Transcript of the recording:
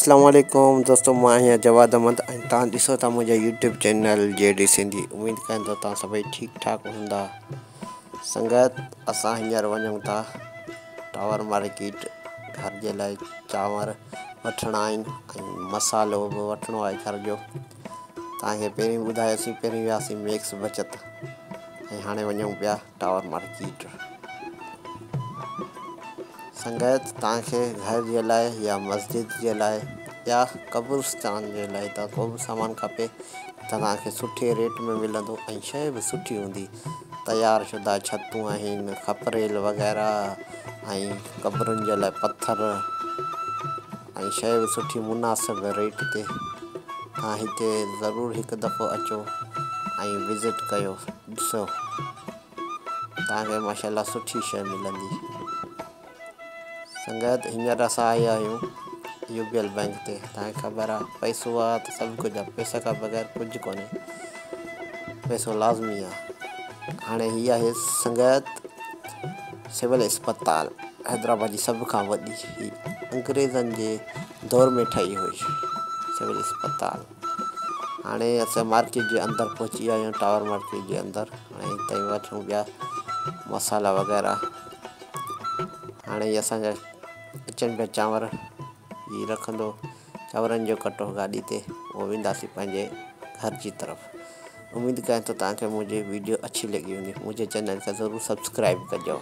اسلام عليڪم دوستو مان آهيان جواد احمد ۽ توهان ڏسو ٿا منهنجا يوٽيوب چينل جي ڊي سنڌي اميد ڪيان ٿو توهان سڀئي ٺيڪ ٺاڪ هوندا سنگت اسان هينئر وڃون ٿا ٽاور مارڪيٽ گهر جي لاء چانور وٺڻا آهن ۽ مصالحو به وٺڻو آهي گهر جو توهان کي پهرين ٻڌايوسين پهرين وياسين ميڪس بچت ۽ هاڻي وڃون پيا ٽاور مارڪيٽ سنگت توهان کي گهر جي لاء يا مسجد جي لاء يا قبرستان جي لاء ته ڪو به سامان کپي ته توهان کي سٺي ريٽ ۾ ملندو ۽ شيء به سٺي هوندي تيار شده ڇتون آهن کپريل وغيره ۽ قبرن جي لاء پٿر ۽ شيء به سٺي مناسب ريٽ تي توهان هتي ضرور هڪ دفعو اچو ۽ وزٽ ڪيو ڏسو توهان کي ماشاء الله سٺي شيء ملندي. سنگت هينئر اسان آيا آهيون يو بي ايل بينڪ تي توهان کي خبر آهي پئسو آهي ته سڀ ڪجهه آهي پئسي کان بغير ڪجهه ڪونهي پئسو لازمي آهي هاڻي هي آهي سنگت سول اسپتال حيدرآباد جي سڀ کان وڏي هي انگريزن جي دور ۾ ٺهي هئي سول اسپتال هاڻي اسان مارڪيٽ جي اندر پهچي ويا آهيون ٽاور مارڪيٽ جي اندر هاڻي هتان ئي وٺون پيا مصالحا وغيره هاڻي هي اسانجا اچن پيا چانور هي رکندو چانورن جو ڪٽو گاڏي تي پوء وينداسين پنهنجي گهر جي طرف اميد ڪيان ٿو توهان کي منهنجي ويڊيو اڇي لڳي هوندي منهنجي چينل کي ضرور سبسڪرائب ڪجو.